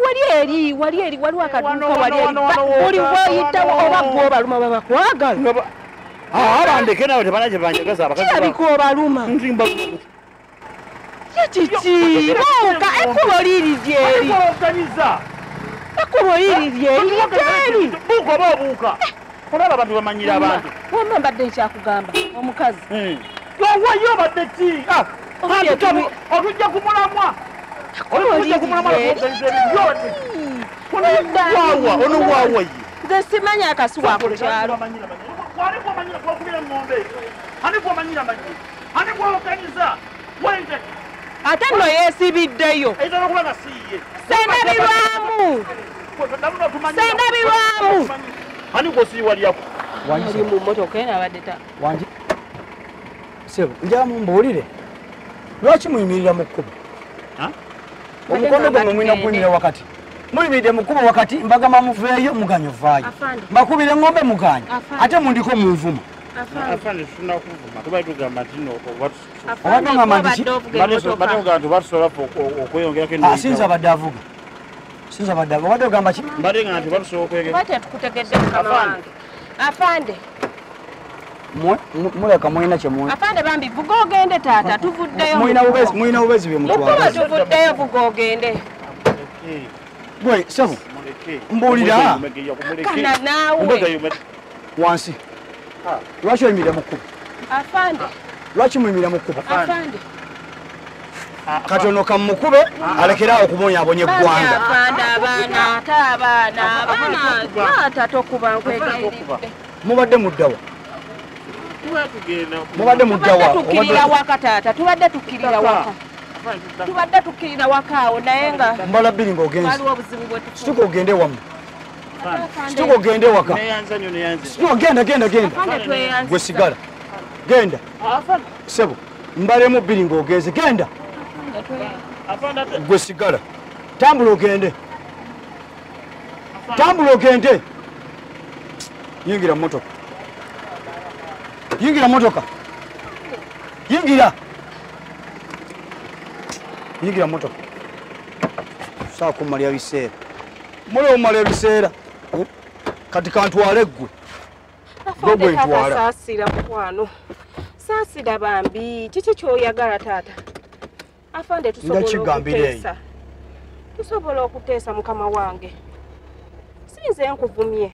Wali eri, wali eri, waliwo akaduuka wali eri. Buli woyitawo oba gwe obaluma babakwagala. Abandeke nawe tebana kye banjagaza abakazi. Kirabika obaluma. Kiki? Buuka ekkubo liri gyeri. Ekkubo liri gyeri. Gyeri. Buuka oba obuuka. Olaba abantu bamanyira abantu. Wamma mbadde nkyakugamba omukazi. Wayo obadde ki? Otujja ku mulamwa. Otujja ku mulamwa ono waawa, ono waawa ye. Nze simanyi akasuwa ku kyalo. Ani gw'omanyira gw'okubira eng'ombe? Ani gw'omanyira manyi? Ani gw'owoganyiza? Wente. Ate nno yeesibiddeyo. Eyinza n'okuba nga si ye. Sendabirwamu. Sendabirwamu. Ani gw'osiiwalyako? Ali mu mmotoka eno abadde ta. Wangi. Ssebo, njagala mumbuulire. Lwaki muyimirira mu kkubo? Omukono gwammwe mulina kuyimirira wakati. Muyimiridde mu kkubo wakati, mbagamba muveeyo, muganye ovaayo. Mbakubira eng'ombe muganye. Ate mundiko munvuma. Afande tunakuvuma. Tubadde tugamba nti nno Obadde ogamba nti ki? Badde tugamba nti oba tusobola ffe okweyongerako Ah, sinza abadde avuga. Sinza abadde avuga. Obadde ogamba ki? Mbadde nga nti oba tusobola okweyongera. Oba tetukutegedde mukama wange. Afande. Muleka mulina kye muli. Afande bambi vuga ogende taata, tuvuddeyo. Mulina bubezi bye mutwala. Mukubo tuvuddeyo vuga ogende. Gwe, ssebo, mbuulira. Kana naawe. Wansi. Lwaki oyimirira mu kkubo? Afande. Lwaki muyimirira mu kkubo? Afande. Kati ono kamukube alekere awo okubonyaabonya eggwanga. Afande abaana, ate abaana, abaana, taata tokuba nkwegayiridde. Mubadde muddawa? Mubadde muddawa? Tubadde tukkirira waka taata, tubadde tukkirira waka. Tubadde tukkirira waka awo naye nga mbala bbiri ng'ogenze. Waliwo obuzibu bwe tufuna. Situka ogende wammwe. Situka ogende waka. Neeyanza nnyo, neeyanze. Situka genda, genda, genda. Afande tweyanzizza. Gwe sigala. Genda. Ssebo, mbalemu bbiri ng'ogenze. Genda. Gwe sigala. Tambula ogende. Tambula ogende. Yingira mmotoka. Yingira mmotoka. Yingira. Yingira mmotoka. Sawa kummalira biseera. Muli omumala ebiseera. Kati kantwale ggwe. Gwe gwe ntwala. Saasira mukwano. Saasira bambi. Kiki ky'oyagala taata? Afande tusobola Ndakigambira eyo. okuteesa. Tusobola okuteesa mukama wange. Sinze nkuvumye.